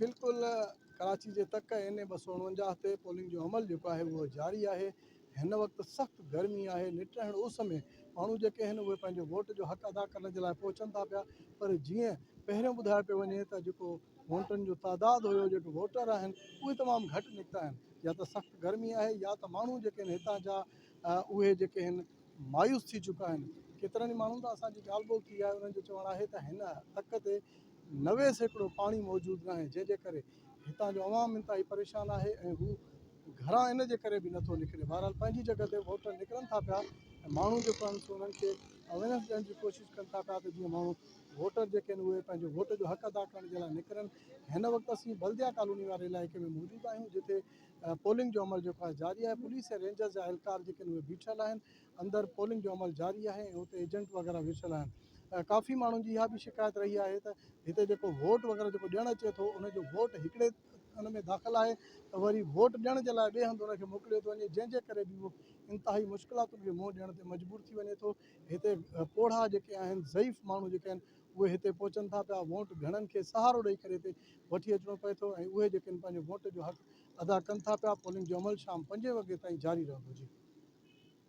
بلڪل ڪراچي جي تڪ اين اي 249 تي پولنگ جو عمل جيڪو آهي اهو جاري آهي هن وقت سخت گرمي آهي نٽهڻ اس ۾ ماڻهو جيڪي آهن اهي پنهنجو ووٽ جو حق ادا ڪرڻ جي لاء پهچن ٿا پيا پر جيئن پهريون ٻڌايو پيو وڃي ته جيڪو ووٽن جو تعداد هيو جيڪي ووٽر آهن اهي تمام گهٽ نڪتا آهن يا ته سخت گرمي آهي يا ته ماڻهو جيڪي آهن هتان جا اهي جيڪي آهن مايوس ٿي چڪا آهن. ڪيترن ئي ماڻهن سان اسان جي ڳالهه ٻولهه ٿي آهي انهن جو چوڻ آهي ته هن تڪ تي 90% پاڻي موجود ناهي جنهن جي ڪري هتان جو عوام انتهائي پريشان آهي ۽ هو گهران ان جي ڪري به نٿو نڪري بهرحال پنهنجي جڳهه تي ووٽر نڪرن ٿا پيا ۽ ماڻهو جيڪو آهن سو انهن کي اويرنس ڏيڻ جي ڪوشش ڪن ٿا پيا ته جيئن ماڻهو ووٽر جيڪي آهن اهي پنهنجو ووٽ جو حق ادا ڪرڻ جي لاء نڪرن هن وقت اسين بلديا ڪالوني واري علائقي ۾ موجود آهيون جتي پولنگ جو عمل جيڪو آهي جاري آهي پوليس ۽ رينجرز جا اهلڪار جيڪي آهن اهي بيٺل آهن اندر پولنگ جو عمل جاري آهي ۽ اتي ايجنٽ وغيره ويٺل آهن ڪافي ماڻهن جي اها به شڪايت رهي آهي ته هتي جيڪو ووٽ وغيره جيڪو ڏيڻ اچي ٿو ان جو ووٽ هڪڙي ان ۾ داخل آهي ته وري ووٽ ڏيڻ جي لاء ٻئي هنڌ ان کي موڪليو ٿو وڃي جنهن جي ڪري به اهو انتهائي مشڪلاتن کي منهن ڏيڻ تي مجبور ٿي وڃي ٿو هتي پوڙها جيڪي آهن ضعيف ماڻهو جيڪي آهن اهي هتي پهچن ٿا پيا، ووٽ گهڻن کي سهارو ڏئي ڪري هتي وٺي اچڻو پئي ٿو ۽ اهي جيڪي آهن پنهنجو ووٽ جو حق ادا ڪن ٿا پيا، پولنگ جو عمل شام پنجين وڳي تائين جاري رهندو. جي.